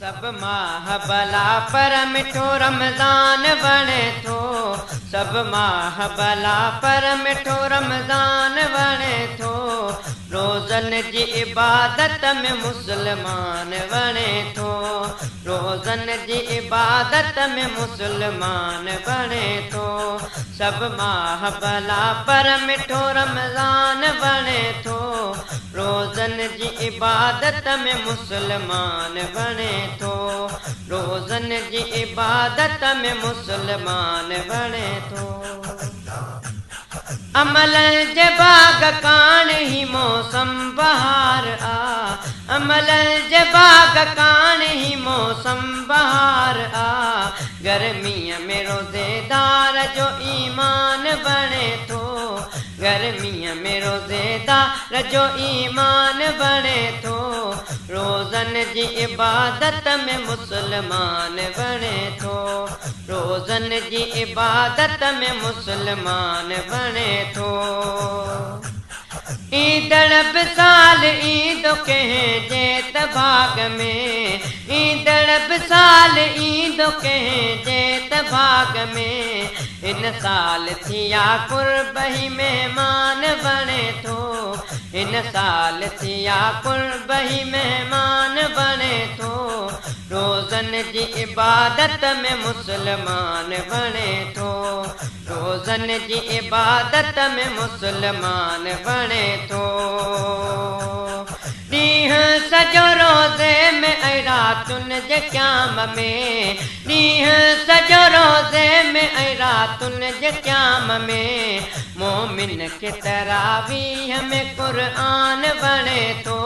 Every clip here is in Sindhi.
سڀ ماهه ڀلا پر مٺو رمضان وڻي ٿو. سڀ ماهه ڀلا پر مٺو رمضان وڻي ٿو. روزن جي عبادت ۾ مسلمان وڻي ٿو. روزن جي عبادت ۾ مسلمان وڻي ٿو. سڀ ماهه ڀلا پر مٺو رمضان وڻي ٿو. روزن جي عبادت ۾ مسلمان وڻي ٿو. روزن جي عبادت ۾ مسلمان وڻي ٿو. عمل جي باغ ڪاڻ هي موسم بهار آ. عمل جي باغ ڪاڻ هي موسم بهار آ. گرميءَ ۾ روزيدار جو ايمان وڻي ٿو. گرميءَ ۾ روزيدار جو ايمان وڻي ٿو. روزن جي عبادت ۾ مسلمان وڻي ٿو. روزن جي عبادت ۾ مسلمان وڻي ٿو. ايندڙ به سال ايندو ڪنهن جي ته ڀاڳ ۾. ايندڙ به سال ايندو ڪنهن جي ته ڀاڳ ۾. هن سال ٿيا قرب هي مهمان وڻي ٿو. هن سال ٿيا قرب هي مهمان وڻي ٿو. روزن جي عبادت ۾ مسلمان وڻي ٿو. روزن جي عبادت ۾ مسلمان وڻي ٿو. ڏينهن سڄو روزي ۾ ۽ راتن جي قيام ۾. ڏينهن سڄو روزي ۾ ۽ راتن جي قيام ۾. مومن کي تراويح ۾ قرآن وڻي ٿو.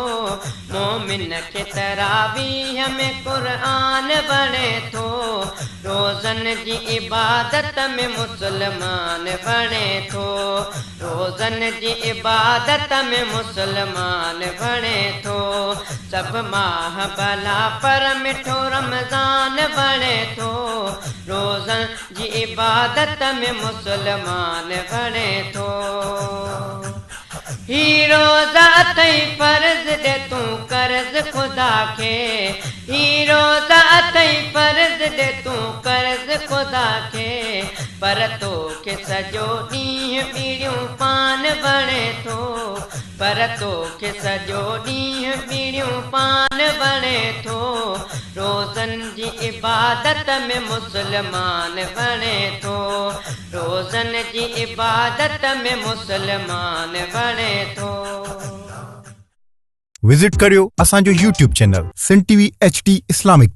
مومن کي تراويح ۾ قرآن وڻي ٿو. روزن جي عبادت ۾ مسلمان وڻي ٿو. روزن جي عبادت ۾ مسلمان وڻي ٿو. سڀ ماهه ڀلا پر مٺو رمضان وڻي ٿو. روزن جي عبادت ۾ مسلمان وڻي ٿو. هي روزا اٿئي فرض ڏي تون قرض خدا کي. هي روزا اٿئي فرض ڏي تون قرض خدا کي. پر توکي سڄو ڏينهن ٻيڙيون پان وڻي ٿو. پر توکي سڄو ڏينهن ٻيڙيون پان وڻي ٿو. روزن جي عبادت ۾ مسلمان وڻي ٿو. روزن جي عبادت ۾ مسلمان وڻي ٿو. وزٽ ڪريو اسان جو YouTube channel Sindh T V H D Islamic.